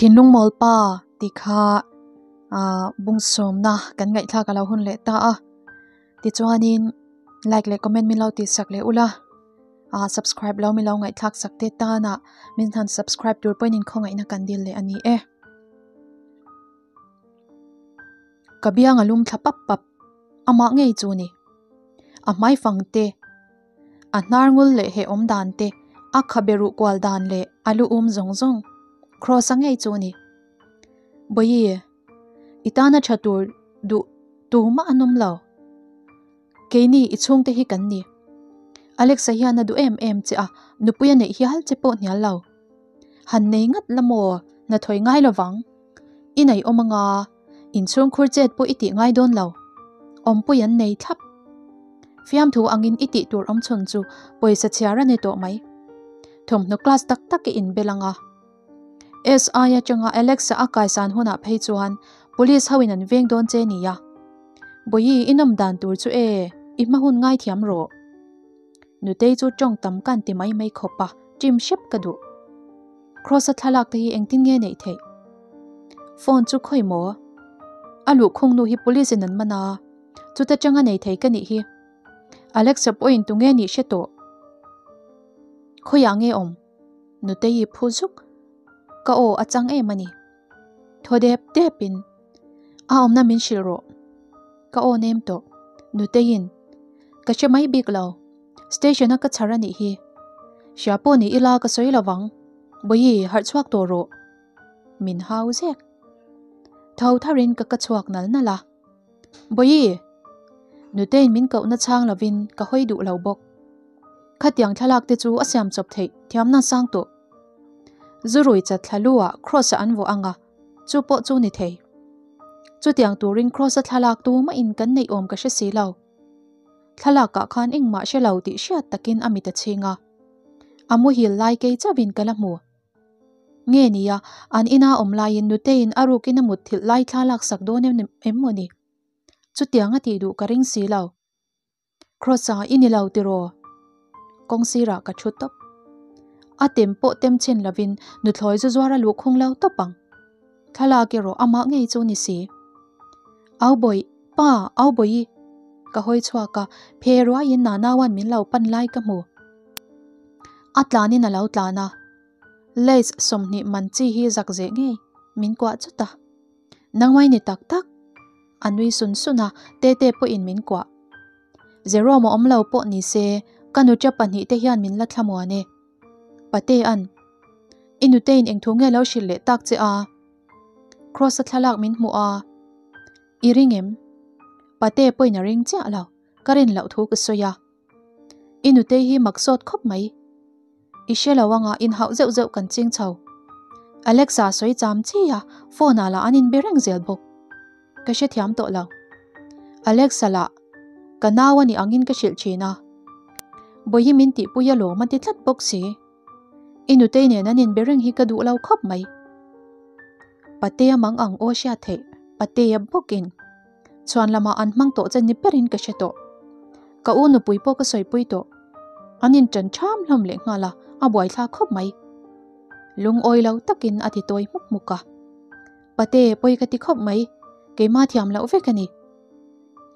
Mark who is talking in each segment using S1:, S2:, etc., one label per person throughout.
S1: Thinlung mawl pa tih kha ah bungsawmna kan ngaihthlak a lo hun leh ta a tichuanin like leh comment min lo tih sak leh ula ah subscribe lo min lo ngaihthlak sak te tana min han subscribe tur pawhin inkhawngaihna kan dil leh a ni e. Ka biang a lum thla pap pap amah ngei chu ni a hmai fang te a hnar ngul leh he awm dan te a khabe ruh kual dan leh a lu um zawng zawng cross a ngei chu ni Bawihi i tana tha tur duh tumah an awm lo keini i chhungte hi kan ni Alexa hian a duh em em che a nupui a neih hial che pawh hnial lo han nei ngat la maw hna thawi ngai lovang i neih awm anga inchhungkhur chet pawh i tih ngai dawn lo awmpui an nei thlap fiamthu angin i tih tur awm chhun chu pawisa chhiar a ni tawh mai thawmhnaw class tak tak i inbel anga SI atanga Alexa a kaisan hunah phei chuan police ho in an veng dawn che nia Bawihi i nawm dan tur chu e i hma hun ngaithiam rawh Nutei chu tawng tam kan ti mai mai khawp a ṭim hrep ka duh. Cross-a thlalak te hi engtin nge neih theih? Phone chu khawi maw? A luhkhung nu hi police in an man a, chuta tanga nei thei ka nih hi. Alexa pawhin tunge nih hre tawh? Khawiah nge awm? Nutei phu zuk. Ka aw a chang em a ni. Thaw dep depin a awmna min hrilh rawh. Ka aw nem tawh. Nuteiin ka hre mai bik lo. Station a ka chhar a nih hi. Hria pawh ni ila ka sawi lovang. Bawihi harh chhuak tawh rawh. Min hau zek. Tho tharin ka ka chhuak nal nal a. Bawihi! Nuteiin min kohna chhang lovin ka hawi duh lo bawk. Khatiang thlalak te chu a siam chawp theih thiamna sang tawh. Zurui chat thla lu ah Cross-a an vuah ang a, chu pawh chu ni thei. Chutiang turin Cross-a thlalak tu mah in kan neih awm ka hre si lo. Thlalak ah khan engmah hre lo tih hriat takin a mit a chhing a. A muhil lai kei chauhin ka la hmu. Nge nia, an ina awm laiin Nuteiin a rukin a mutthilh lai thla laksak dawn em maw ni? Chutiang a tih duh ka ring si lo. Cross-a i ni lo tiraw? Kawng sirah ka thu tawp. A tem pawh tem chhin lovin nuthlawi zu zuar a luh khung lo tawp ang. Thlalak erawh amah ngei chu ni si. Au bawih, pa, au bawih i! Ka hawi chhuak a, phe ruaiin Nanauan min lo pan lai ka hmu. A tlanin a lo tlan a. Lace 20 man chi hi zak zeh ngei min kuah chut a. Nangmai ni tak tak! A nui sun sun a, Tete pawhin min kuah. Jerome a awm lo pawh ni se, ka nuṭa pahnihte hian min la thlamuan e. Patea'n, I nutein eng thu nge lo hrilh leh tak che a? Cross-a thlalak min hmuh a, I ring em? Pate pawhin a ring chiah lo, ka rin loh thu ka sawi a. I nutei hi mak sawt khawp mai. I hre lo anga inhauh zeuh zeuh kan ching chho. Alexa sawi cham chi a, phone ah lah an inbe reng zel bawk. Ka hrethiam tawh lo. Alexa lah ka nau a nih angin ka hrilh thin a. Bawihi min tihpui alawm a ti tlat bawk si. I nutei nen an inbe reng hi ka duh lo khawp mai. Patea mang ang aw hriat theih, Patea bawkin. Chhuan lamah an hmang tawh che ni berin ka hre tawh. Ka u nupui pawh ka sawipui tawh. An inṭan ṭham hlawm leh nghal a, a buaithlak khawp mai. Lungawi lo takin a ti tawi hmuk hmuk a. Pate, pawi ka ti khawp mai. Keimah thiam loh vek a ni.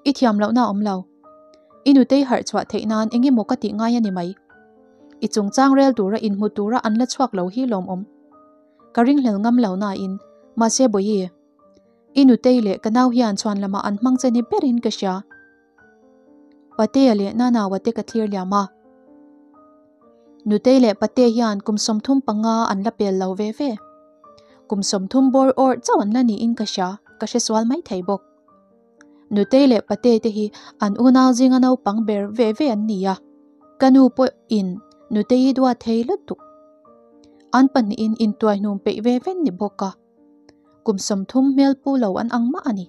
S1: I thiam lohna a awm lo. I nutei harh chhuah theih nan eng emaw ka tih ngai a ni mai. I chungchang rel tura inhmu tura an la chhuak lo hi lawmawm. Ka ringhlel ngam lo nain, mahse Bawihi, I nutei leh ka nau hian chhuan lamah an hmang che ni berin ka hria. Patea leh Nanaua te ka thlir liam a. Nutei leh Patea hian kum 35 an la pel lo ve ve. Kum 30 bawr awrh chauh an la niin ka hria, ka hre sual mai thei bawk. Nutei leh Patea te hi an unau zinga naupang ber ve ve an ni a. Ka nu pawhin Nutei duat thei lutuk. An pahnihin intuaihnum peih ve ven ni bawk a. Kum 30 hmel pu lo an ang mah a ni.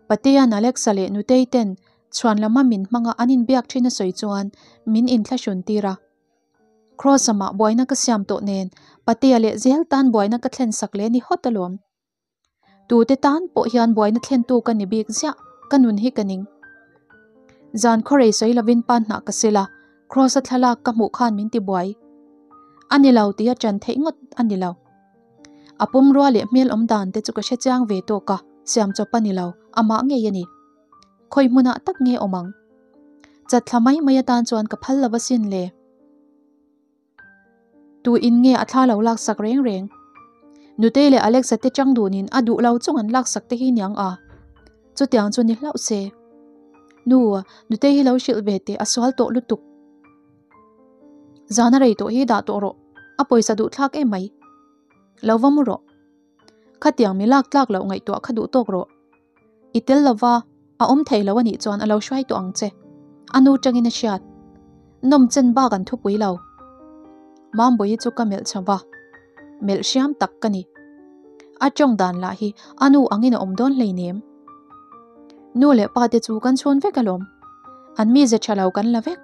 S1: Patea'n Alexa leh Nutei ten chhuan lama min hmanga an inbiak thin a sawi chuan min inthlahrun tir a. Cross-a mah buaina ka siam tawh nen Patea leh zel tan buaina ka thlen sak leh ni hawt alawm. Tute tan pawh hian buaina thlentu ka ni bik ziah, ka nun hi ka ning. Zan khawrei sawi lovin pan hnah ka sil a, Cross-a thlalak ka hmuh khan min ti buai. A ni lo tih a ṭan theih ngawt a ni lo. A pumrua leh hmel awm dan te chu ka hre chiang ve tawk a, siam chawp a ni lo, amah ngei a ni. Khawi hmunah tak nge awm ang? Chatthla mai mai atan chuan ka phal lo asin le. Tu in nge a thla lo laksak reng reng? Nutei leh Alexa te chang dunin a duh lo chung an laksak te hi niang a? Chutiang chu ni hlauh se. Nu, Nutei hi lo hrilh ve teh a sual tawh lutuk. Zana rei tawh hi dah tawh rawh, a pawisa duh thlak em mai. Lo va mu rawh. Khatiang mi lak tlak loh ngaihtuah kha duh tawk rawh. I tel lova, a awm thei lo a nih chuan a lo hruai tawh ang che. A nu tangin a hriat. Nawm chen bak an thupui lo. Mambawi chu ka melh chho va, melh hriam tak ka ni. A tawng dan lah hi a nu angin a awm dawn hleinem. Nu leh pa te chu kan chhun vek alawm. An mize tha lo kan la vek.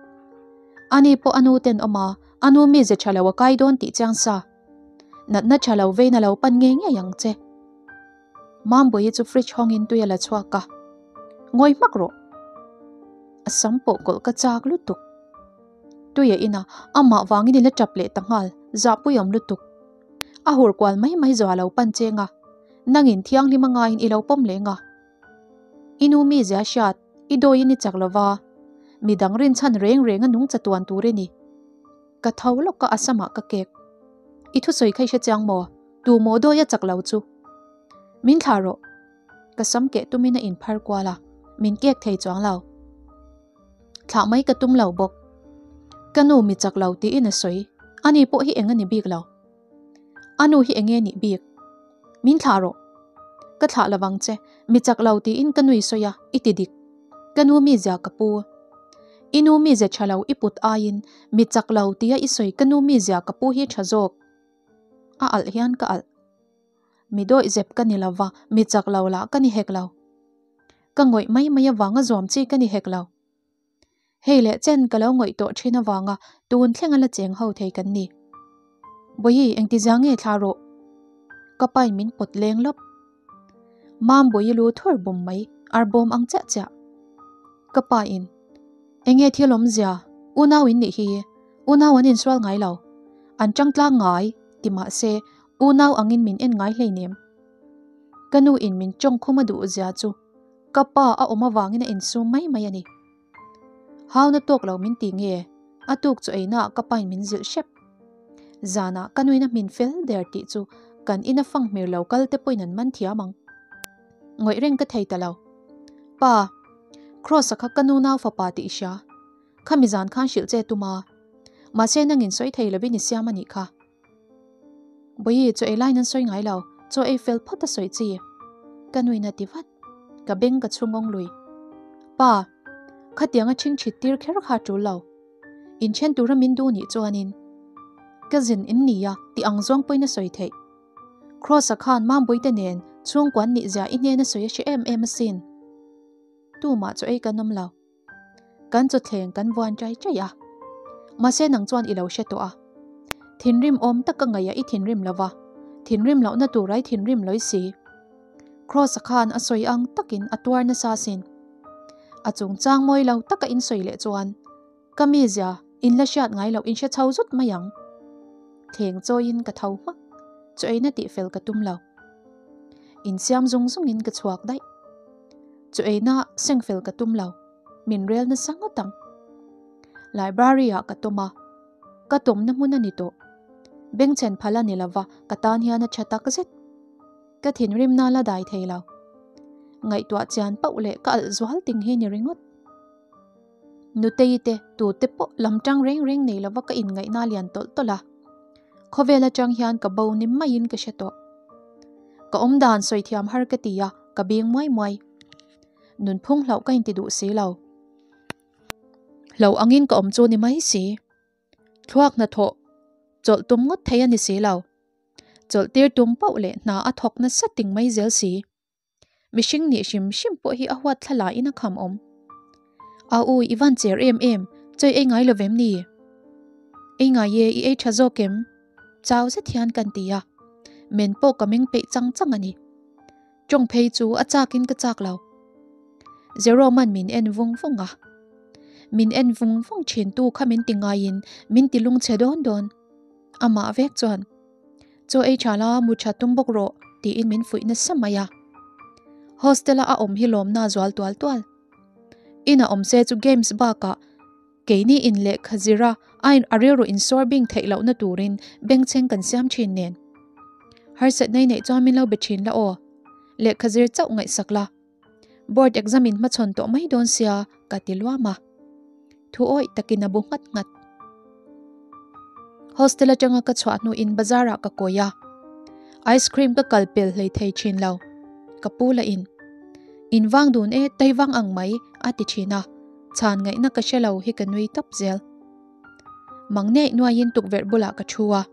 S1: Ani pawh a nu ten awm a, a nu mize tha lo a kai dawn tih chiang sa. Natna tha lo vein a lo pan ngei ngei ang che. Mambawi chu fridge hawngin tui a la chhuak a, Ngawi hmak rawh. A sam pawh kawlh ka chak lutuk. Tui a in a, amah vangin i la tap leh ta nghal, zahpui awm lutuk. A hur kual mai mai zawh a lo pan cheng a, nangin thianghlim a ngaiin i lo pawm leng a. I nu mizia hriat, i dawiin i chak lova, midang rinchhan reng reng a nung chatuan tur i ni. Ka tho lawk a, a samah ka kek. I thusawi kha i hre chiang maw? Tu maw dawi a chak lo chu? Min thlah rawh. Ka sam keh tumin a inphar kual a, min kek thei chuang lo. Thlah mai ka tum lo bawk. Ka nu mi chak lo tiin a sawi, ani pawh hi eng a ni bik lo. A nu hi enge nih bik? Min thlah rawh. Ka thlah lovang che, mi chak lo tiin ka nui sawi a, i ti dik. Ka nu mizia ka pu. I nu mizia tha lo i put aiin mi chak lo tia i sawi ka nu mizia ka pu hi tha zawk. A alh hian ka alh. Mi dawih zep ka ni lova, mi chak lo lah ka ni hek lo. Ka ngawih mai mai avanga zuam chi ka ni hek lo. Hei leh chen ka lo ngawih tawh thin avanga tun thlenga la cheng ho thei kan ni. Bawihi engtizia nge thla rawh? Ka pain min pawt leng lawp. Mam Bawihi lu thur bum mai, ar bawm ang chiah chiah. Ka pain, Enge thil awmzia? Unau in nih hi, unau an insual ngai lo. An changtlang ngai, ti mahse unau angin min en ngai hleinem. Ka nu in min tawngkhum a duh zia chu ka pa a awm avangin a insum mai mai a ni. Hauna tawk lo min ti nge, a tuk chu einaah ka pain min zilh hrep. Zanah ka nuin a hmin fel der tih chu kan ina fanghmir lo kal te pawhin an man thiam ang. Ngawih reng ka thei ta lo. Pa, Kross-a kha ka nu nau fapa tih i hria. Khami zan khan hrilh che tum a. Mahse nangin sawi thei lovin i siam a nih kha. Bawihi, chaw ei laiin an sawi ngai lo, chaw ei fel phawt a sawi chi. Ka nuin a ti vat. Ka beng ka chhungawng lui. Pa, khatiang a chhingchhit tir kher kha a tul lo. Inthen tura min duh nih chuanin cousin in nia tih ang zawng pawhin a sawi theih. Kross-a khan Mambuite nen chhungkuan nih zia i hnena sawi a hre em em asin. Tumah chaw ei kan awm lo. Kan chawthleng kan vuan chai chai a. Mahse nang chuan i lo hre tawh a. Thinrim awm taka ngaih a i thinrim lo va, thinrim lohna tura i thinrim lawi si. Kross-a khan a sawi ang takin a tuar nasa asin. A chungchang mawi lo taka in sawi leh chuan ka mizia in la hriat ngai loh in hre chho zut mai ang. Thleng chawiin ka tho hmak, chaw eina tihfel ka tum lo. Insiam zung zungin ka chhuak daih. Chaw eina sengfel ka tum lo, min rel nasa ngawt ang. Library ah ka tawm a, ka tawmna hmun a ni tawh. Bengchhen phal a ni lova, ka tan hian a tha takzet. Ka thinrimna la dai thei lo. Ngaihtuah chian pauh leh ka alh zual ting hi ni ringawt. Nutei te tute pawh lam tang reng reng nei lova ka inngaihna lian tawlh tawlh a. Khawvel atang hian ka bo ni maiin ka hre tawh. Ka awmdan sawi thiam har ka ti a, ka bing muai muai. Nunphung hlauh ka inti duh si lo. Hlauh angin ka awm chu ni mai si. Thluak hnathawh chawlh tum ngawt thei a ni si lo. Chawlh tir tum pauh leh hna a thawk nasa ting mai zel si. Mihring nih hrim hrim pawh hi a huat thla laiin a kham awm. A u, i van cher em em, chawi ei ngai lovem ni? Ei ngai e, i ei tha zawk em? Chau zet hian kan ti a, men pawh ka meng peih chang chang a ni. Tawng phei chu a chakin ka chak lo. Jerome-a'n min en vung vung a. Min en vung vung thin tu kha min ti ngaiin min ti lungchhe dawn dawn. Amah vek chuan. Chaw ei tha la, mu tha tum bawk rawh, tiin min fuih nasa mai a. Hostel-a a awm hi lawmna zual tual tual. Ina awm se chu games bakah keini in lehkha zira ain a rilru insawr bing theih lohna turin bengchheng kan siam thin nen. Harsat nei neih chuan min lo be thin la aw. Lehkha zir chauh ngaihsak la. Board exam in hmachhawn tawh mai dawn sia ka ti luam a. Thu awih takin a bu nghat nghat. Hostel atanga ka chhuah hnuin bazar ah ka kawi a. Ice cream ka kal pel hlei thei thin lo. Ka pu la in. In vang dun e tai vang ang mai a ti thin a. Chhan ngaihna ka hre lo hi ka nui tawp zel. Mang neih nuaiin tukverh bulah ka thu a.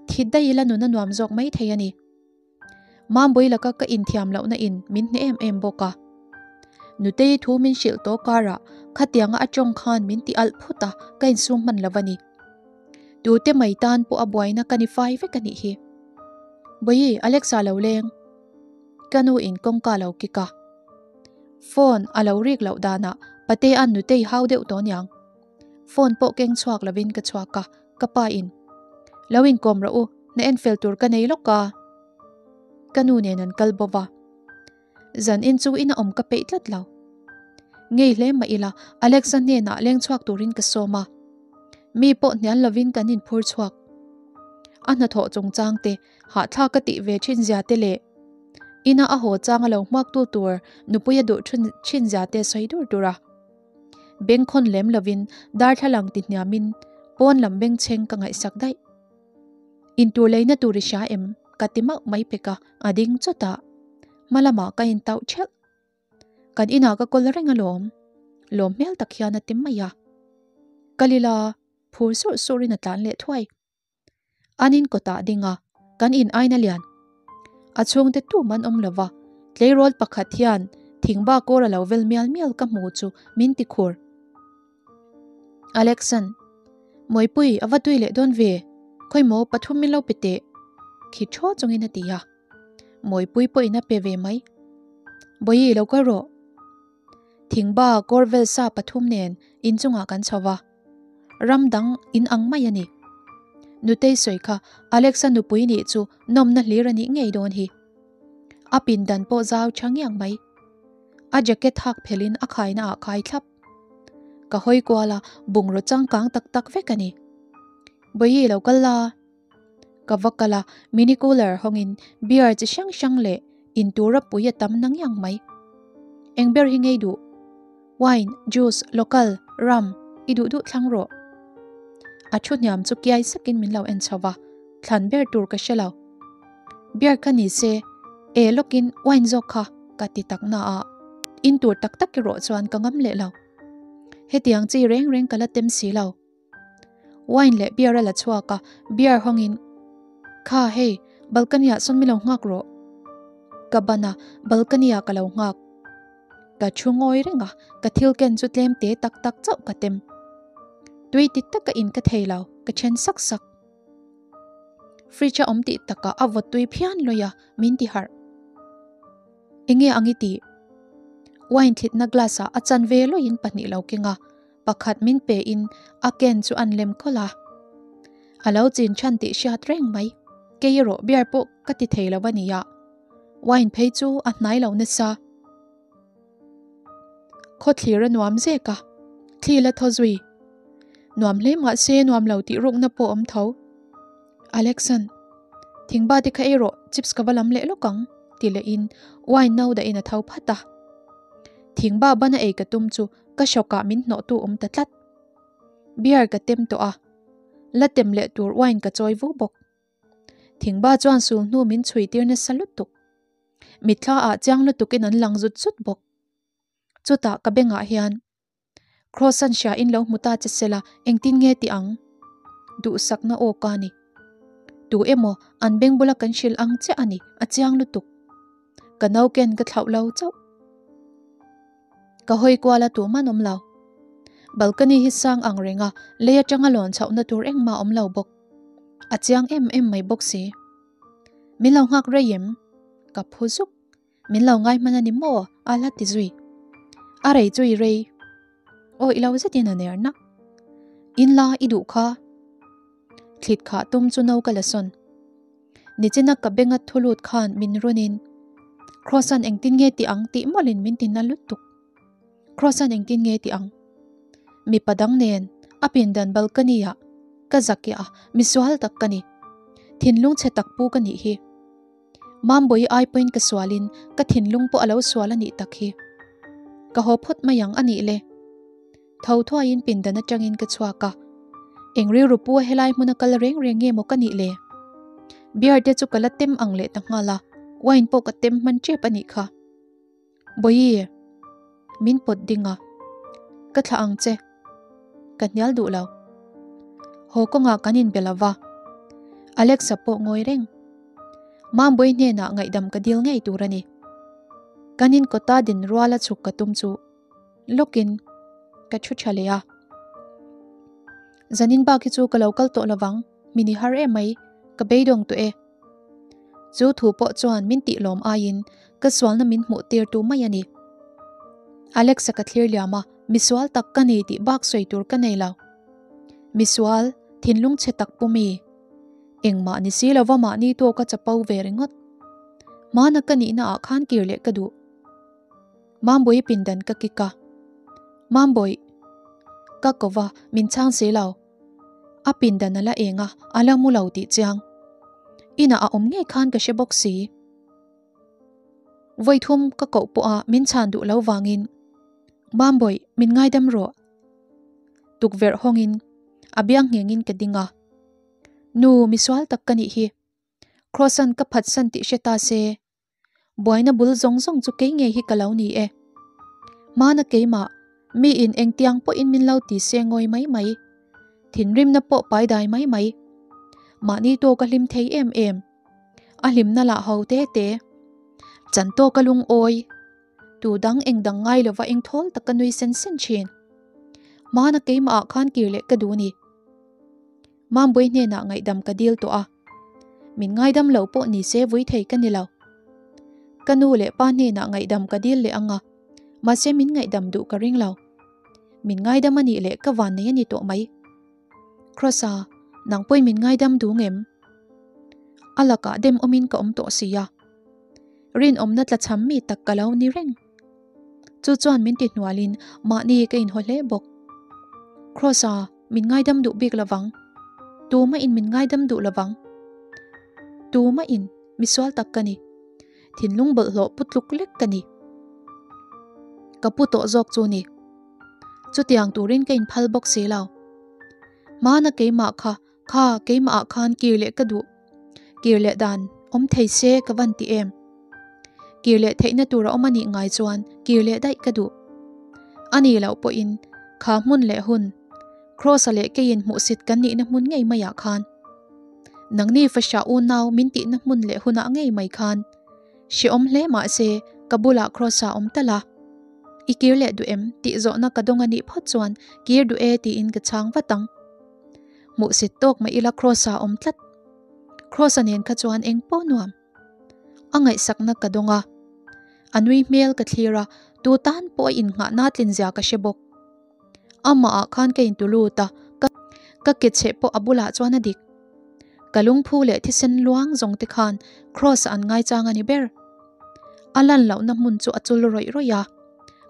S1: Thit daih ila nun a nuam zawk mai thei a ni. Mambui laka ka inthiam lohna in min hne em em bawk a. Nutei thu min hrilh tawh karah khatianga a tawng khan min ti alh phut a, ka insum hman lo a ni. Tute mai tan pawh a buaina ka ni fai vek a nih hi. Bawihi, Alexa lo leng. Ka nu in kawngka lo kik a. Phone a lo rik loh danah Patea'n Nutei hau deuh tawh niang. Phone pawh keng chhuak lovin ka chhuak a, ka pa in, Lo inkawm rawh u, na en fel tur ka nei lawk a. Ka nu nen an kal bawk a. Zan in chu ina awm ka peih tlat lo. Ngei hle mah ila, Alexa hnenah leng chhuak turin ka sawm a. Mi pawh hnial lovin kan inphur chhuak. A hnathawh chungchang te, hahthlak ka tih ve thin zia te leh ina a haw changa lo hmuaktu tur nupui a duh thin zia te sawi dur dur a. Bengkhawn lem lovin darthlalang ti hniamin pawn lam bengchheng ka ngaihsak daih. Intur leina tur i hria em? ka ti mauh mai pek a, a ding chawt a. Hma lamah ka intauh ṭhelh. Kan inah ka kawl reng alawm. Lawm hmel tak hian a ti mai a. Kal ila, phur surh surhin a tlan leh thuai. An in kawtah ding a, kan in aina lian. A chhungte tum an awm lova, tleirawl pakhat hian thingba kawr a lo vel mial mial ka hmu chu min ti khur. Alexan, Mawipui a va tui leh dawn ve, khawimaw pathum min lo pe teh, khi thaw chungin a ti a. Mawipui pawhin a pe ve mai. Bawihi lo kal rawh. Thingba kawr vel sa pathum nen inchungah kan chho va. Ram dang in ang mai a ni. Nutei sawi kha Alexa nupui nih chu nawmna hlir a nih ngei dawn hi. A pindan pawh zau tha ngiang mai. A jacket hak phelhin a khaina ah khai thlap. Ka hawi kual a, bungraw changkang tak tak vek a ni. Bawihi lo kal la. Ka va kal a, mini cooler hawngin beer chi hrang hrang leh intur a pui a tam na ngiang mai. Eng ber hi ngei duh? Wine, juice, local, rum, i duh duh thlang rawh. A thu hniam chu kiai sakin min lo en chho va, thlan ber tur ka hre lo. Beer kha ni se, e lawkin wine zawk kha ka ti tak na a, intur tak tak erawh chuan ka ngam leh lo. Hetiang chi reng reng ka la tem si lo. Wine leh beer a la chhuak a, beer hawngin, Kha hei, balcony ah sawn min lo nghak rawh. Ka ban a, balcony ah ka lo nghak. Ka thu ngawi reng a, ka thil ken chu tlem te tak tak chauh ka tem. Tui ti taka in ka thei lo, ka then sak sak. Fridge a awm tih takah a vawt tui phian lawi a, min ti harh. Enge ang i tih? Wine thlitna glass ah a chanve lawiin pahnih lo keng a, Pakhat min pe in a ken chu an lem khawlh a. A lo chin chhan tih hriat reng mai. Kei erawh beer pawh ka ti thei lo a nia. Wine phei chu a hnai lo nasa. Khawthlir a nuam zek a, thli la thaw zui. Nuam hle mah se nuam lo tih rukna pawh awm tho. Alexan, Thingba te kha ei rawh, chips ka va lam leh lawk ang, ti leh in wine no dah in a tho phat a. Thingba bana ei ka tum chu Ka hrawkah min hnawhtu awm ta tlat. Beer ka tem tawh a, la tem leh tur wine ka chawi vu bawk. Thingba chuan sul hnu min chhui tir nasa lutuk. Mitthla ah chiang lutukin an lang zut zut bawk. Chutah ka bengah hian, Cross an hria in lo hmu ta che sela engtin nge ti ang? Duhsakna aw ka ni. Tu emaw an beng bula kan hrilh ang chiah a ni, a chiang lutuk. Ka nauken ka thlauh lo chauh. Ka hawi kual a tum an awm lo. Balcony hi sang ang reng a, lei atanga lawn chhohna tur engmah awm lo bawk. A chiang em em mai bawk si. Min lo nghak rei em? Ka phu zuk. Min lo ngai hman a ni maw? A la ti zui. A rei chu i rei. Aw i lo zetin a ner nak. In la i duh kha. Thlit khah tum chu no ka la sawn. Nichina ka benga thulut khan min runin Kross-a'n engtin nge ti ang tih mawlhin min ti na lutuk. Kross-a'n engtin nge ti ang? Mipa dang nen a pindan balcony-ah ka zakiah a, misual tak ka ni. Thinlung chhe tak pu ka nih hi. Mambawi ai pawhin ka sualin ka thinlung pawh a lo sual a nih tak hi. Ka haw phawt mai ang a nih le. Tho thuaiin pindan atangin ka chhuak a. Eng rilru pu a helai hmuna kal reng reng nge maw ka nih le? Beer te chu ka la tem ang leh ta nghal a, wine pawh ka tem hman tep a nih kha. Bawihi, min pawt ding a, ka thlah ang che. Ka hnial duh lo. Haw kawngah kan inbe lo va. Alexa pawh ngawi reng. Mambawi hnenah ngaihdam ka dil ngei tur a ni. Kan inkawta din ruala chhuk ka tum chu lawkin ka thu tha leh a. Zanin bak hi chu ka lo kal tawh lovang, min i har em mai, ka beidawng tawh e. Chu thu pawh chuan min tih lawm aiin ka sualna min hmuh tir tu mai a ni. Alexa ka thlir liam a, misual tak ka ni tih bak sawi tur ka nei lo. Misual, thinlung chhe tak pu mi. Engmah ni si lova mahni tawka chapo ve ringawt. Hmana ka nihna ah khan kir leh ka duh. Mambawi pindan ka kik a. Mambawi. Ka ko va, min chhang si lo. A pindan a la eng a, a la mu lo tih chiang. Inah a awm ngei khan ka hre bawk si. Vawithum ka koh pawh a min chhan duh lo vangin, Mambawi, min ngaidam rawh. Tukverh hawngin a biang nghengin ka ding a. Nu, misual tak ka nih hi. Kross-a'n ka phatsan tih hre ta se. Buaina bul zawng zawng chu kei ngei hi ka lo ni e. Hmana keimah, miin engtiang pawhin min lo ti se ngawi mai mai. Thinrimna pawh pai dai mai mai. Mahni tawk a hlim thei em em. A hlimna lah ho te te. Chan tawk a lungawi. Tu dang eng dang ngai lova eng thawl tak ka nui sen sen thin. Hmana keimah ah khan kir leh ka duh ni. Mambawi hnenah ngaihdam ka dil tawh a, min ngaidam lo pawh ni se vui thei ka ni lo. Ka nu leh pa hnenah ngaihdam ka dil leh ang a, mahse min ngaihdam duh ka ring lo. Min ngaidam a nih leh ka van nei a ni tawh mai. Kross-a, nang pawhin min ngaidam duh ngem? A lakah dem awmin ka awm tawh si a. Rinawmna tlachham mi tak ka lo ni reng. Chu chuan min ti hnualin mahni ka inhaw hle bawk. Kross-a, min ngaidam duh bik lovang. Tumah in min ngaidam duh lovang. Tumah in, misual tak ka ni. Thinlung bawlhhlawh pu tluk lek ka ni. Ka pu tawh zawk chu ni. Chutiang turin ka inphal bawk si lo. Hmana keimah kha Kha keimah ah khan kir leh ka duh. Kir leh dan awm thei se ka van ti em. Kir leh theihna tur a awm a nih ngai chuan kir leh daih ka duh. A nih loh pawhin kha hmun leh hun, Kross-a leh keiin hmuhsit kan nihna hmun ngei maiah khan, nangni fahrah unau min tihna hmun leh hunah ngei mai khan hrehawm hle mah se ka bulah Kross-a awm tal a. I kir leh duh em tih zawhna ka dawng a nih phawt chuan kir duh e tiin ka chhang vat ang. Hmuhsit tawk mai ila Kross-a awm tlat. Kross-a nen kha chuan eng pawh nuam. A ngaihsakna ka dawng a. A nui hmel ka thlir a, tu tan pawh a innghahna tlinzia ka hre bawk. Amahah khan ka intu lut a, ka ka ke chheh pawh a bulah chuan a dik. Ka lungphu leh thisen luang zawng te khan Kross-a an ngaichang a ni ber. A lan lohna hmun chu a chul rawih rawih a.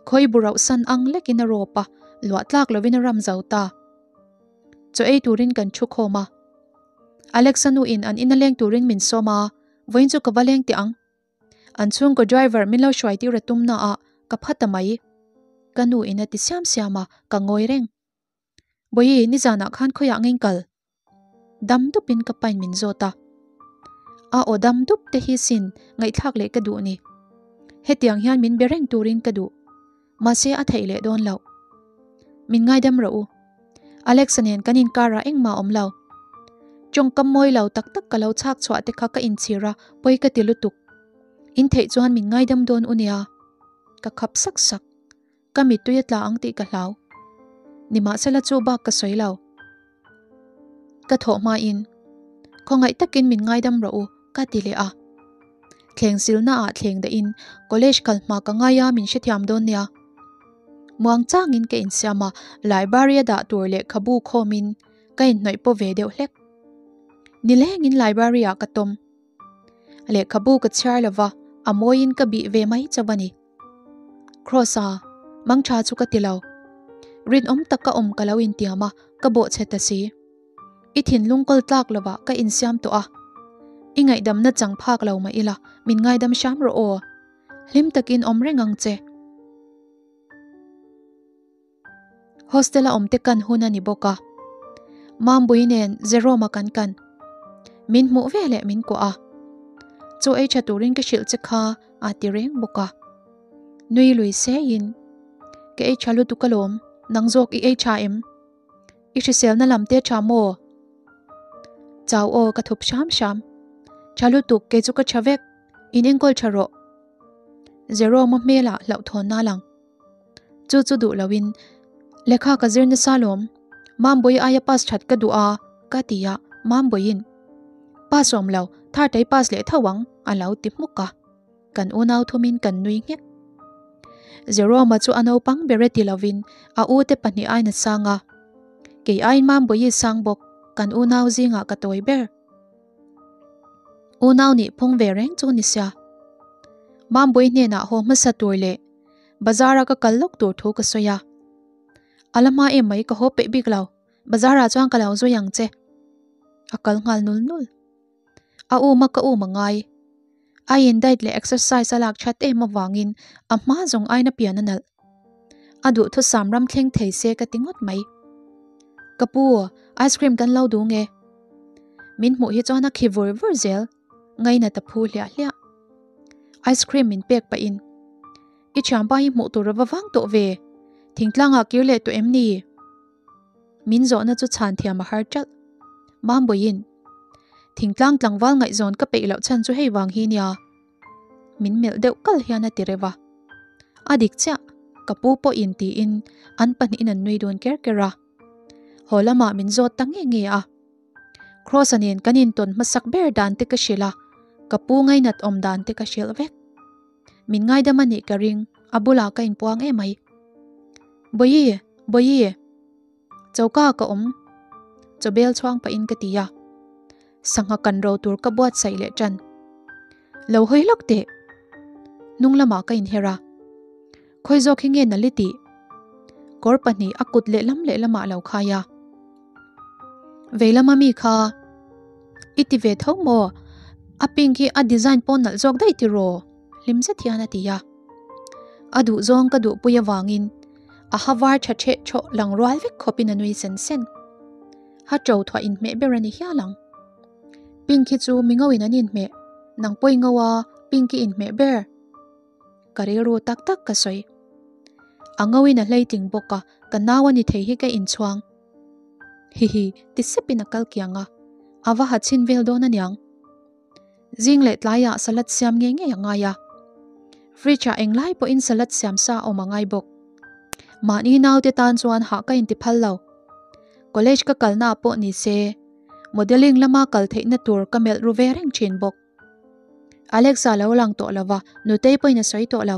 S1: Khawi bu rauhsan ang lekin a rawp a, luah tlak lovin a ram zo ta. Chaw ei turin kan thu khawm a. Alexa nu in an ina leng turin min sawm a, vawiin chu ka va leng teh ang. An chhungkaw driver min lo hruai tir a tum na ah ka pha ta mai. Ka nu in a ti siam siam a, ka ngawi reng. Bawihi, nizanah khan khawiah ngeng kal? Dam dupin ka pain min zawt a. A aw dam dup te hi sin ngaihthlak leh ka duh ni. Hetiang hian min be reng turin ka duh. Mahse a theih leh dawn loh. Min ngaidam rawh u. Alexa nen kan inkarah engmah a awm lo. Tawngkam mawi lo tak tak ka lo chhak chhuah te kha ka inchhir a, pawi ka ti lutuk. In theih chuan min ngaidam dawn u nia. Ka khap sak sak. Ka mittui a tla ang tih ka hlau. Nimahsela chu bak ka sawi lo. Ka thawh hmain, Khawngaih takin min ngaidam rawh u, ka ti leh a. Thleng silnaah thleng dahin college kal hma ka ngai a min hrethiam dawn nia. Muang changin ka insiam a, library a dah tur lehkhabu khawmin ka inhnawih paw ve deuh hlek. Nilengin library ah ka tawm. Lehkhabu ka chhiar lova, a mawiin ka bih ve mai chauh a ni. Kross-a, mangtha chu ka ti lo. Rinawm tak ka awm ka lo intiam a, ka bawhchhe ta si. I thinlung kawl tlak lovah ka insiam tawh a. I ngaihdamna chang phak lo mah ila, min ngaidam hram rawh aw. Hlim takin awm reng ang che. Hostel a awm te kan hun a ni bawk a. Mambui nen Jerome-a kan kan. Min hmuh ve leh min kuah a. Chaw ei tha turin ka hrilh che kha a ti reng bawk a. Nui lui seiin, Ka ei tha lutuk alawm, nang zawk i ei tha em? I hriselna lam te tha maw? Chau aw ka thup hram hram. Tha lutuk kei chu ka tha vek, in enkawl tha rawh. Jerome-a hmelah hlauhthawnna a lang. Chu chu duh loin, Lehkha ka zir nasa lawm, Mambawi aia pass that ka duh a, ka ti a, Mambawiin, Pass awm lo, Thartei pass leh tho ang, a lo ti hmuk a. Kan unau thumin kan nui nghek. Jerome-a chu a naupang ber e ti lovin a ute pahnih aiin a sang a. Kei aiin Mambawi sang bawk, kan unau zingah ka tawi ber. Unau nih phung ve reng chu ni sia. Mambawi hnenah haw hmasa tur leh Bazar a ka kal lawk tur thu ka sawi a. A la hma em mai ka haw peih bik lo, bazar ah chuan ka lo zui ang che. A kal nghal nul nul. A um a ka um a ngai. A in diet leh exercise a lak that em avangin a hma zawng aina pian a nalh. A duhthusam ram thleng thei se ka ti ngawt mai. Ka pu, ice cream kan lo duh nge? Min hmuh hi chuan a khi vur vur zel. Ngainat a phu hliah hliah. Ice cream min pek pahin, I thianpa hi hmuh tur a va vang tawh ve, thingtlangah kir leh tawh em ni? Min zawhna chu chhan thiam a har ṭalh. Mambawiin, Thingtlang tlangval ngaihzawn ka peih loh chhan chu hei vang hi nia. Min melh deuh kal hian a ti reuh a. A dik chiah, ka pu pawhin tiin an pahnihin an nui dun ker ker a. Haw lamah min zawt ta nge nge a. Kross-a nen kan intawn hmasak ber dan te ka hrilh a, ka pu ngainat awm dan te ka hrilh vek. Min ngaidam a nih ka ring, a bulah ka inpuang em mai. Bawihi! Bawihi! Choka ka awm, chawbel chhuang pahin ka ti a. Sangha kan ro tur ka buatsaih leh ṭan. Lo hawi lawk teh! Hnung lamah ka inher a. Khawi zawk hi nge nali tih? Kawr pahnih a kut lehlam lehlamah a lo khai a. Veilama mi kha i ti ve tho maw? A pink hi a design pawh nalh zawk daih tiraw? Hlim zet hian a ti a. A duh zawng ka duhpui avangin a ha var tha theh thawh lang rual vek khawpin a nui sen sen. Ha to thuah inhmeh ber a ni hial ang. Pink hi chu mi ngauin an inhmeh, nang pawh i ngau a, pink i inhmeh ber. Ka rilru tak tak ka sawi. A ngauin a hleitling bawk a, ka nau a ni thei hi ka inchhuang. Hihi, ti sepin a kal kiang a, a va ha chhin vel dawn aniang. Zing leh tlaiah salad siam ngei ngei a ngai a. Fridge ah englai pawhin salad siam sa a awm a ngai bawk. Mahni naute tan chuan hah ka inti phal lo. College ka kalna ah pawh ni se, modelling lama kal theihna tur ka melh ru ve reng thin bawk. Alexa lo lang tawh lova, nutei pawhin a sawi tawh lo.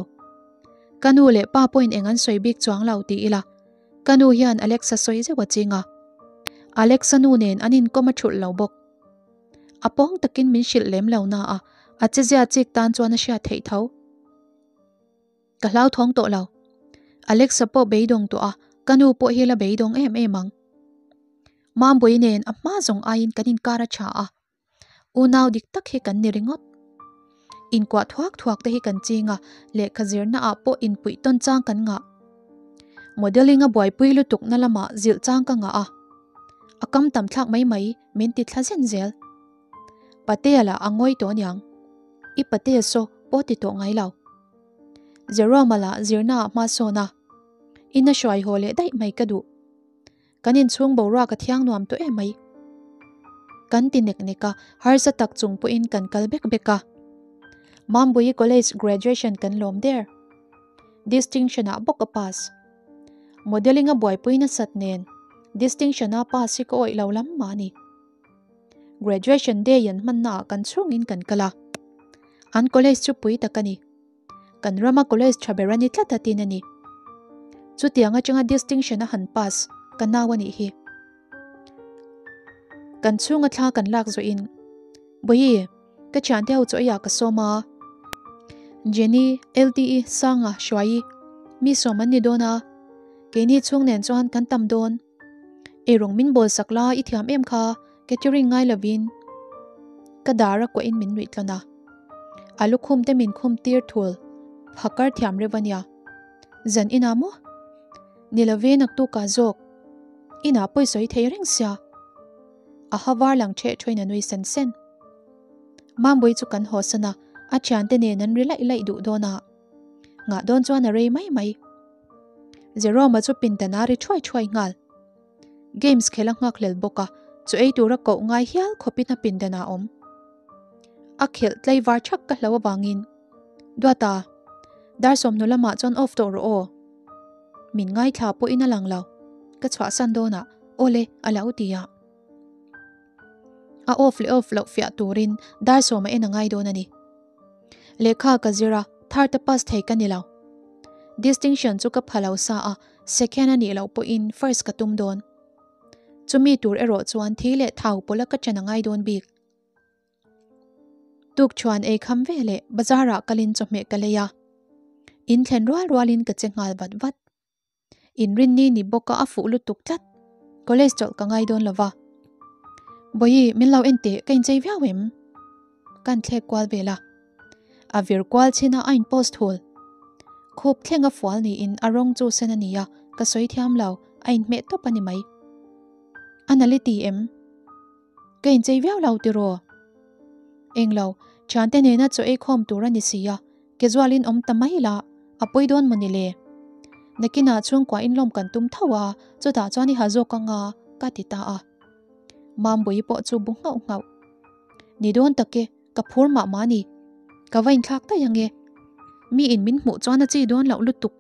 S1: Ka nu leh pa pawhin eng an sawi bik chuang lo ti ila, ka nu hian Alexa sawi zeuh a ching a. Alexa nu nen an inkawm a thulh lo bawk. A pawng takin min hrilh lem lo na a, a chezia chik tan chuan a hriat theih tho. Ka hlauthawng tawh lo. Alexa pawh beidawng tawh a, ka nu pawh hi la beidawng em em ang. Mambawi nen a hma zawng aiin kan inkar a tha a. Unau dik tak hi kan ni ringawt. Inkuah thuak thuak te hi kan ching a, lehkha zirna ah pawh inpuih tawn chang kan ngah. Modelling a buaipui lutuk na lamah zilh chang ka ngah a, a kam tam thlak mai mai min ti thla zen zel. Patea lah a ngawi tawh aniang. I patea saw pawh ti tawh ngai lo. Jerome-a lah zirna ah hma sawn a, ina hruai haw leh daih mai ka duh. Kan inchhung boruak a thiang nuam tawh em mai. Kan ti nek nek a, harsa tak chung pawhin kan kal bek bek a. Mambuii College graduation kan lawm der. Distinction ah bawk a pass. Modelling a buaipui nasat nen, distinction a pass hi ka awih lo lam mah a ni. Graduation day an hmanna ah kan chhungin kan kal a. An college chu pui tak a ni. Kan rama college tha ber a ni tlat a tin a ni. Chutiang atanga distinction a han pass ka nau a nih hi. Kan chhunga thla kan lak zawhin, Bawihi, Ka thiante ho chu eiah ka sawm a. Jenny, LTE, Sanga, Hruaii, mi sawm an ni dawn a. Keini chhung nen chuan kan tam dawn. Eirawng min bawl sak la i thiam em kha, catering ngai lovin. Ka dar a kuahin min nuih tlawn a. A lukhum te min khum tir thul phakar thiam reuh a nia. Zan inah maw? Ni love naktukah zawk. Inah pawi sawi thei reng sia. A ha var lang ṭheh ṭhuain a nui sen sen. Mambui chu kan haw san a, a ṭhiante nen an ri laih laih duh dawn a. Ngah dawn chuan a rei mai mai. Jerome-a chu pindan a ri ṭhuai ṭhuai nghal. Games khel a nghak hlel bawk a, chu ei tura koh ngai hial khawpin a pindan ah a awm. A khelh tlaivar ṭhak ka hlo avangin, Duata, dar sawmhnu lamah chuan off tawh rawh aw. Min ngaithla pawhin a lang lo. Ka chhuahsan dawnah, Aw le, a lo ti a. A off leh off loh fiah turin dar sawm a en a ngai dawn a ni. Lehkha ka zir a, third a pass thei ka ni lo. Distinction chu ka pha lo sa a, second a nih loh pawhin first ka tum dawn. Chumi tur erawh chuan thi leh thau pawlh a ka chen a ngai dawn bik. Tukṭhuan ei kham ve leh bazar ah kalin chawhmeh ka lei a, in thlen rual rualin ka che nghal vat vat. Inrinni ni bawka a fuh lutuk tlat, college chawlh ka ngai dawn lova. Bawihi, min lo en teh, ka inchei viau em? Kan thlek kual vel a. A vir kual chin a, a in post hul. Khup thleng a fual niin a rawng chu sen a ni a, ka sawi thiam lo, a inhmeh tawp a ni mai. A nali ti em? Ka inchei viau lo tiraw? Englo, thiante nena chaw ei khawm tur a ni si a, Kezualin awm ta mai la, a pawi dawn maw ni le? Nakinah chhungkua inlawm kan tum tho a, chutah chuan i ha zawk ang a, ka ti ta a. Mambawi pawh chu bu nghauh nghauh. Ni dawn tak e, ka phur mah mah a ni. Ka va inthlak daih ang e. Miin min hmuh chuan a chi dawn loh lutuk.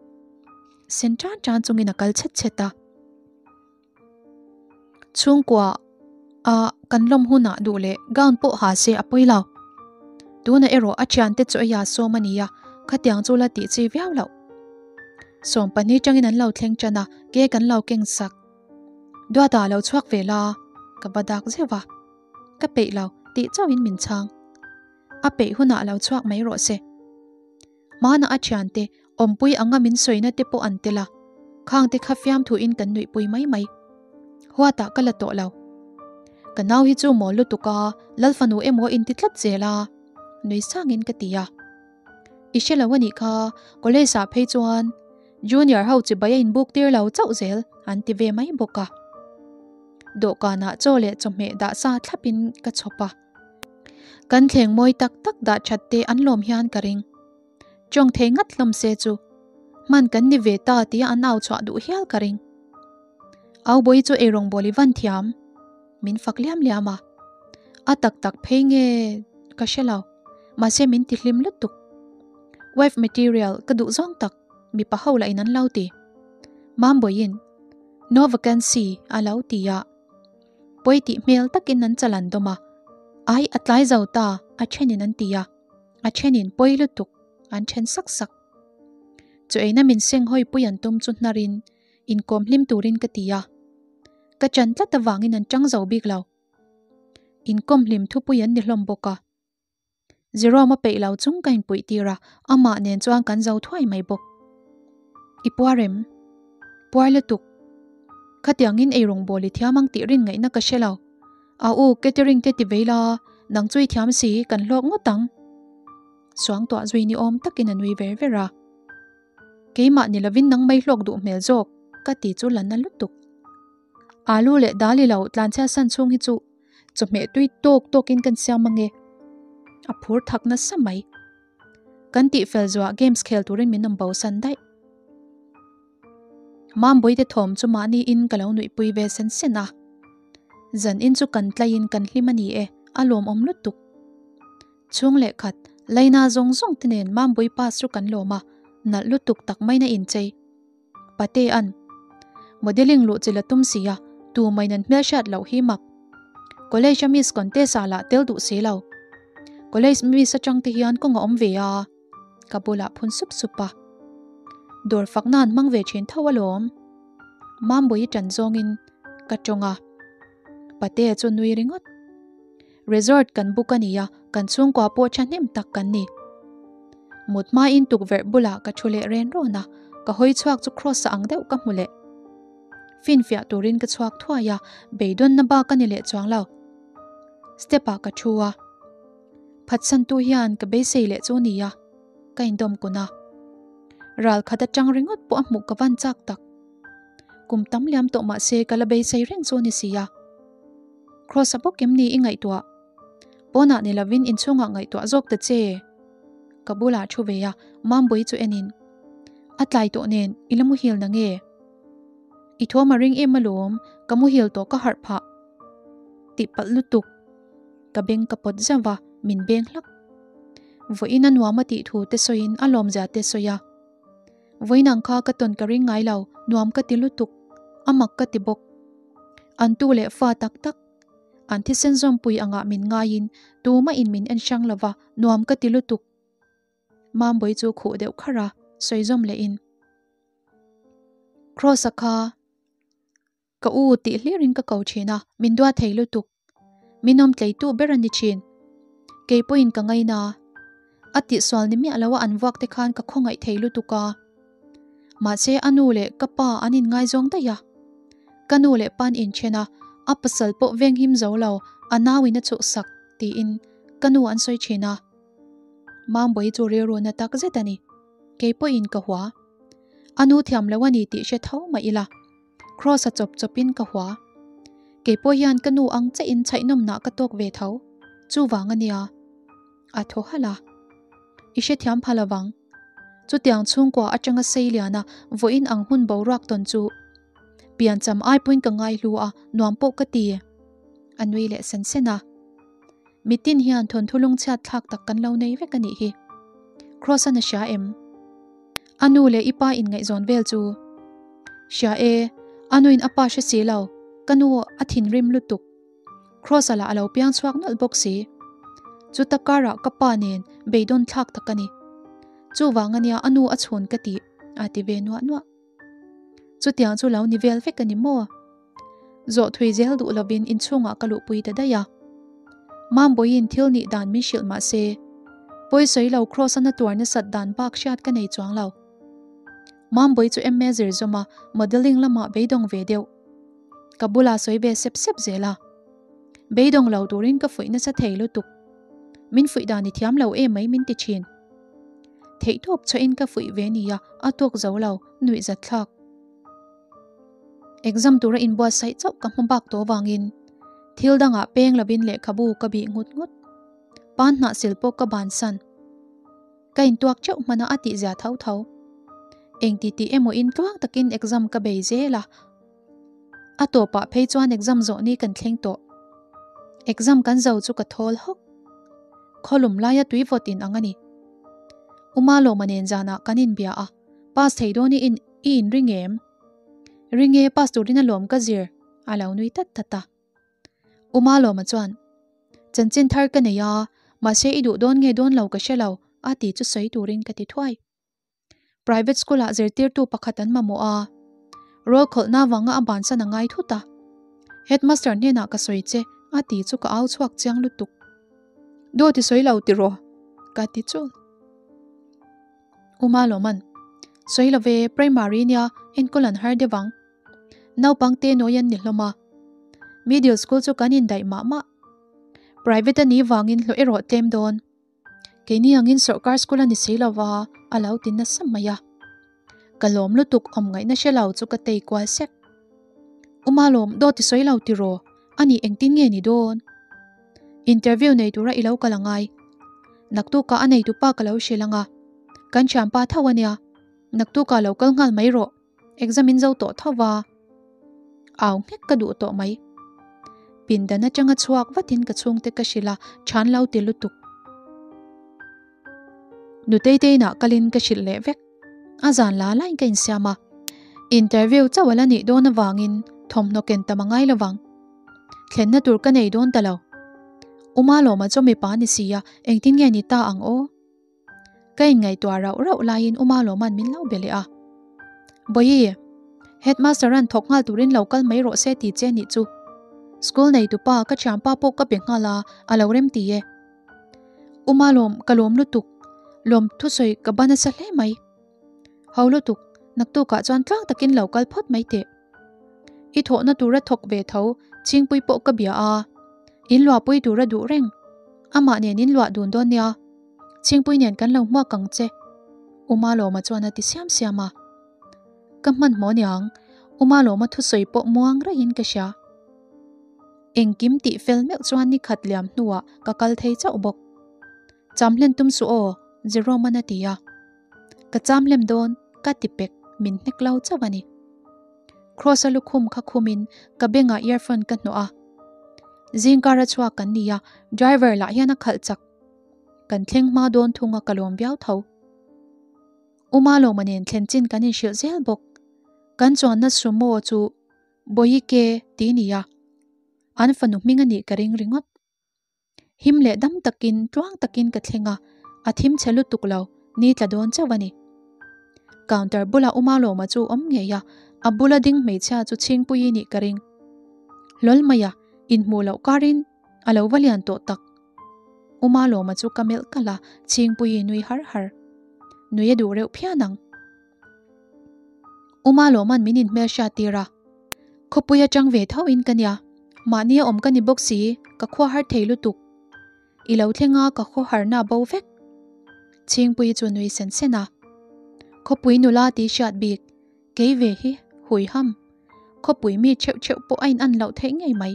S1: Sen tan tan chungin a kal chhet chhet a. Chhungkua a kan lawm hunah duh leh gown pawh ha se a pawi lo. Tunah erawh a thiante chu eia sawm a ni a, khatiang chu la tih chi viau loh. Sawm pahnih tangin an lo thleng tan a, ke kan lo keng sak. Duata lo chhuak ve la, ka va dak zeuh va. Ka peih lo tih chauhin min chhang. A peih hunah lo chhuak mai rawh se. Hmanah a thiante awmpui anga min sawina te pawh an tel a, khangte kha fiamthuin kan nuihpui mai mai. Huatah ka la tawh lo. Ka nau hi chu mawl lutuk a, Lalfanu emaw inti tlat zel a, nui sangin ka ti a. I hre lo a nih kha, college ah phei chuan junior ho chibai a inbuk tir lo chauh zel an ti ve mai bawk a. Dawhkanah chaw leh chawhmeh dah sa thlapin ka chhawp a. Kan thleng mawi tak tak dah that te an lawm hian ka ring. Tawng thei ngat hlawm se chu hman kan ni ve ta tia an au chhuah duh hial ka ring. Au bawi chu eirawng bawl i van thiam. Min fak liam liam a. A tak tak phei nge ka hre lo. Mahse min ti hlim lutuk. Wife material ka duh zawng tak mipa ho lah in an lo ti. Mambawiin no vacancy a lo ti a. Pawi tih hmel takin an chal an dawm a, Ai, a tlai zo ta, a thenin an ti a, a thenin pawi lutuk an then sak sak. Chu eina min seng hawi pui an tum chu hnarin inkawm hlim turin ka ti a, ka chan tlat avangin an chang zo bik lo. Inkawm hlim thupui an ni hlawm bawk a. Jerome a peih lo chung ka inpuih tir a, amah nen chuan kan zo thuai mai bawk. I puar em? Puar lutuk. Khatiangin eirawng bawl i thiam ang tih rin ngaihna ka hre lo. A u, catering te ti vei la, nang chu i thiam si, kan hlawk ngawt ang. Suangtuah zui ni awm takin a nui ver ver a. Keimah ni lovin nang mai hlawk duh hmel zawk, ka ti chu la na lutuk. Alu leh dal i lo tlanchhia san chhung hi chu Chawhmeh tui tawk tawkin kan siam ange. A phur thak nasa mai. Kan tih fel zuah games khel turin min awm bo san daih. Mambawi te thawm chu mahni in ka lo nuihpui ve sen sen a. Zan in chu kan tlaiin kan hlim a ni e, a lawmawm lutuk. Chhung leh khat, Laina zawng zawng te nen Mambawi pass chu kan lawm a, nalh lutuk tak main a inchei. Patea'n modelling luh chi la tum si a, tu mai nan hmelhriat loh hi mak. College a miss contest ah lah tel duh si lo. College miss atang te hian kawng a awm ve a, ka bulah phun sup sup a. Dawr fak nan hmang ve thin tho alawm. Mambawi tan zawngin ka tawng a, Patea chu nui ringawt. Resort kan book a nia. Kan chhungkua pawh thahnem tak kan ni. Mut hmain tukverh bulah ka thu leh ren rawn a, ka hawi chhuak chu Kross-a ang deuh ka hmu leh. Finfiah turin ka chhuak thuai a, beidawnna bak a ni leh chuang lo. Step-ah ka thu a. Phatsantu hian ka beisei leh chu nia, ka indawm kun a. Ral khat atang ringawt pawh a hmuh ka van chak tak. Kum tam liam tawh mah se ka la beisei reng chu ni si a. Kross-a bawk em ni i ngaihtuah? Pawnah ni lovin inchhungah ngaihtuah zawk ta che. Ka bulah thu ve a, Mambui chu enin. A tlai tawh nen i la muhil na nge? I thuam a ring em alawm, ka muhil tawh ka harh phah. Tih palh lutuk. Ka beng ka pawt zauh va, min beng hlak. Vawiin a nuam a tih thu te sawiin a lawmzia te sawi a. Vawiin ang kha ka tawn ka ring ngai lo, nuam ka ti lutuk, a mak ka ti bawk. An tu leh fa tak tak, an thisen zawmpui angah min ngaiin tumahin min en hrang lo va, nuam ka ti lutuk. Mambawi chu khuh deuh kharh a, sawi zawm lehin. Kross-a kha Ka u tih hlirin ka ko thin a, min duat thei lutuk. Min awm tleitu ber a ni thin. Kei pawhin ka ngaina a, a tihsual ni miah loa an vuak te khan ka khawngaih thei lutuk a. Mahse a nu leh ka pa an inngaizawng daih a. Ka nu leh pa'n inthen a, a pasal pawh venghim zo lo, a nauin a chhuhsak tiin ka nu an sawi thin a. Mambawi chu rilru na tak zet a ni. Kei pawhin ka hua. A nu thiam lo a ni tih hre tho mah ila. Kross a chawp chawpin ka hua. Kei pawh hian ka nu ang che in chhaihnawmnah ka tawk ve tho. Chuvang a nia. A thaw halh a. I hrethiam pha lovang. Chutiang chhungkua atanga sei liana vawiin ang hun boruak tawn chu piancham ai pawhin ka ngaihlu a, nuam pawh ka ti. A nui leh sen sen a. Mitin hian thawnthu lungchhiat thlak tak kan lo nei vek a nih hi. Kross-an a hria em? A nu leh i pa inngaihzawn vel chu. Hria e, a nuin a pa hre si lo, ka nu a thinrim lutuk. Kross-a lah a lo piang chhuak nawlh bawk si. Chuta karah ka pa nen beidawn thlak tak a ni. Chuvang ania a nu a chhun ka tih, a ti ve nuah nuah. Chutiang chu lo ni vel vek a ni maw? Zawh thui zel duh lovin inchhungah ka luhpui ta daih a. Mambawiin thil nih dan min hrilh mah se, pawisawi lo Kross-a na tuar nasat dan bak hriat ka nei chuang lo. Mambawi chu MA zir zawm a, modelling lamah beidawng ve deuh. Ka bulah sawi ve sep sep zel a. Beidawng lo turin ka fuih nasa thei lutuk. Min fuih dan i thiam lo em mai min ti thin. Theihtawp chhuahin ka fuih ve nia, a tawk zo lo, nuihzat thlak. Exam tura inbuatsaih chauh ka hma bak tawh avangin thil dangah peng lovin lehkhabu ka bih ngut ngut. Pan hnah sil pawh ka bansan. Ka intuak teuh hmana a tihzia tho tho. Eng ti tih emaw in tluang takin exam ka bei zel a. A tawpah phei chuan exam zawh ni kan thleng tawh. Exam kan zo chu ka thawl hawk. Khawlum laia tui vawt in ang a ni. Umalawma nen zanah kan inbia a, pass thei dawn i in I inring em? Ring e, pass turin a lawm ka zir, a lo nui tat tat a. Uma lawma chuan, Chanchin thar ka nei a, mahse i duh dawn nge dawn lo ka hre lo, a ti chu sawi turin ka ti thuai. Private school ah zirtirtu pakhat an mamawh a, roll khawlhna vanga a bansan a ngai thut a. Headmaster hnenah ka sawi che, a ti chu ka au chhuak chiang lutuk. Dawt i sawi lo tiraw? ka ti chul. Uma Lawman, Sawi lo ve, primary nia enkawl an har deuh ang. Naupang te nawi an ni hlawm a. Middle school chu kan indaih mah mah. Private a nih vangin hlawh erawh tlem dawn. Keini angin sawrkar school a ni si lo va, a lo ti nasa mai a. Ka lawm lutuk awm ngaihna hre lo chu ka tei kual sek. Uma Lawm, dawt i sawi lo tiraw? A nih engtin nge ni dawn? Interview nei tura i lo kal a ngai. Naktukah a neitupa ka lo hrilh ang a. Kan thianpa tho a nia. Naktukah lo kal nghal mai rawh. Exam in zo tawh tho va. Au nghek ka duh tawh mai. Pindan atanga chhuak vatin ka chhungte ka hrilh a, chhan lo ti lutuk. Nutei te inah kalin ka hrilh leh vek. A zan la lain ka insiam a. Interview chauh a la nih dawn avangin thawmhnaw ken tam a ngai lovang. Thlenna tur ka nei dawn ta lo. Uma lawma chu mipa ni si a, engtin nge ni ta ang aw? Ka inngaihtuah rauh rauh laiin Uma lawma'n min lo be leh a. Bawihi, Headmaster an thawk nghal turin lo kal mai rawh se ti che nih chu. School neitupa ka thianpa pawh ka be nghal a, a lo rem ti e. Uma lawm, ka lawm lutuk. Lawm thusawi ka ba nasa hle mai. Ho lutuk, naktukah chuan tlang takin lo kal phawt mai teh. I thawhna tura thawk ve tho, chhingpui pawh ka bia a. In luahpui tura duh reng. Amah nen in luah dun dawn nia. Chhingpui nen kan lo hmuak ang che. Uma lawma chuan a ti siam siam a. Ka hmanhmawh niang, Uma lawma thusawi pawh muang raihin ka hria. Engkim tih fel meuh chuan ni khat liam hnuah ka kal thei chauh bawk. Cham hlen tum suh aw, Jerome-a'n a ti a. Ka cham hlem dawn, ka ti pek, min hnek lo chauh a ni. Kross-a lukhum kha khumin ka bengah earphone ka hnawh a. Zingkar a chhuak kan ni a, driver lah hian a khalh chak. Kan thleng hma dawn thung a ka lawm viau tho. Uma lawma nen thlen chin kan inhrilh zel bawk. Kan chuanna sumo chu Bawihike ti nia. An fanu hming a nih ka ring ringawt. Him leh dam takin, tluang takin ka thleng a, a thim chhe lutuk lo, ni tla dawn chauh a ni. Counter bulah Uma Lawma chu awm ngei a, a bula ding hmeichhia chu Chhingpuii nih ka ring. Hlawl mai a, inhmuh loh karin a lo va lian tawh tak. Uma Lawma chu ka melh kalh a, Chhingpuii nui har har. Nui a duh reuh phian ang. Uma Lawman min inhmel hriat tir a, Khawpui atang ve tho in ka nia, mahni a awm ka ni bawk si, ka khua har thei lutuk. I lo thleng a ka khaw harna bo vek. Chhingpuii chu nui sen sen a, Khawpui nula tih hriat bik, kei ve hi hui ham. Khawpui mi theuh theuh pawh a in an loh theih ngei mai.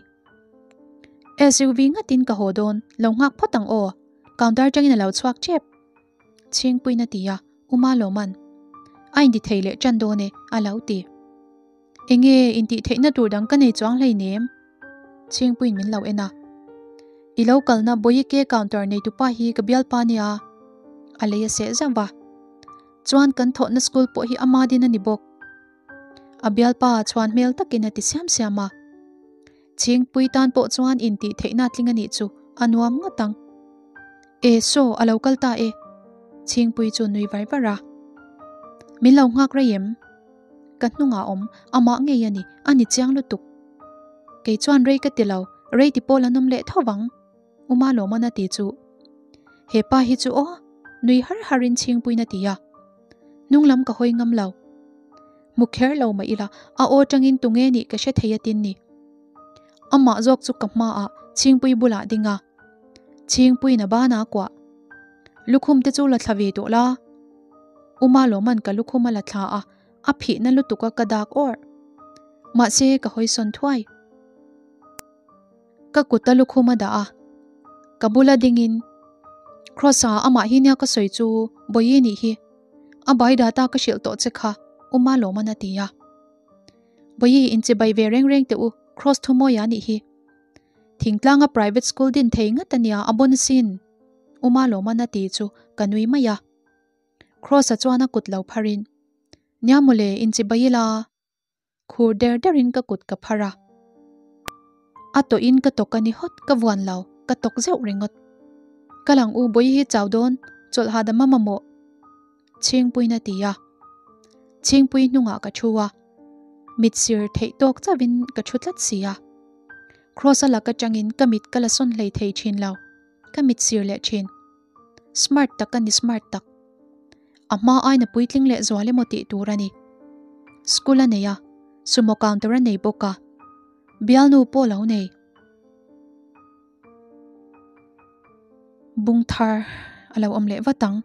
S1: SUV ngatin ka haw dawn, lo nghak phawt ang aw, counter atangin a lo chhuak tep. Chhingpuiin a ti a, Uma Lawman, A intithei leh ṭan dawn e, a lo ti. Enge intihtheihna tur dang ka nei chuang hleinem? Chhingpuiin min lo en a. I lo kalna Boyike counter neitupa hi ka bialpa nia, a lei a seh zauh va. Chuan kan thawhna school pawh hi ama din a ni bawk. A bialpa chhuan hmel takin a ti siam siam a. Chhingpui tan pawh chuan intihtheihna tling a nih chu a nuam ngawt ang. E saw a lo kal ta e. Chhingpui chu nui var var a. Min lo nghak rei em? Ka hnungah awm amah ngei a ni, a ni chiang lutuk. Kei chuan rei ka ti lo, rei ti pawl an awm leh tho vang. Uma Lawman a ti chu. He pa hi chu aw, nui har harin Chhingpuiin a ti a. Hnung lam ka hawi ngam lo. Hmu kher lo mah ila, a aw tangin tunge nih ka hre thei atin ni. Amah zawk chu ka hmaah Chhingpui bulah ding a. Chhingpuiin a ban a kuah. Lukhum te chu la thla ve tawh la. Uma Lawman ka lukhum a la thla a, a phihna lutuk a ka dak awrh. Mahse ka hawi sawn thuai. Ka kut a lukhum a dah a, ka bula dingin, Kross-a amah hi nia ka sawi chu Bawihi nih hi, a bai data ka hrilh tawh che kha, Uma Lawman a ti a. Bawihi inchibai ve reng reng teh u, Kross Thumawia nih hi. Thingtlanga private school din thei ngat a nia a bawn asin, Uma Lawman a ti chu ka nui mai a. Kross-a chuan a kut lo pharin, Nia mawle, inchibai ila. Khur der derin ka kut ka phar a. A tawhin ka tawk a ni hawt, ka vuan lo, ka tawk zeuh ringawt. Ka lang u Bawihi hi chau dawn, chawlh hahdam a mamawh. Chhingpuiin a ti a. Chhingpui hnungah ka thu a. Mit sir theih tawk chauhin ka thu tlat si a. Kross a lak atangin ka mit ka la sawn hlei thei thin lo, ka mit sir leh thin. Smart tak a ni smart tak. A hma aina puitling leh zual emaw tih tur a ni. School a nei a, sumo counter a nei bawk a. Bialnu pawh lo nei. Bung thar a lo awm leh vat ang.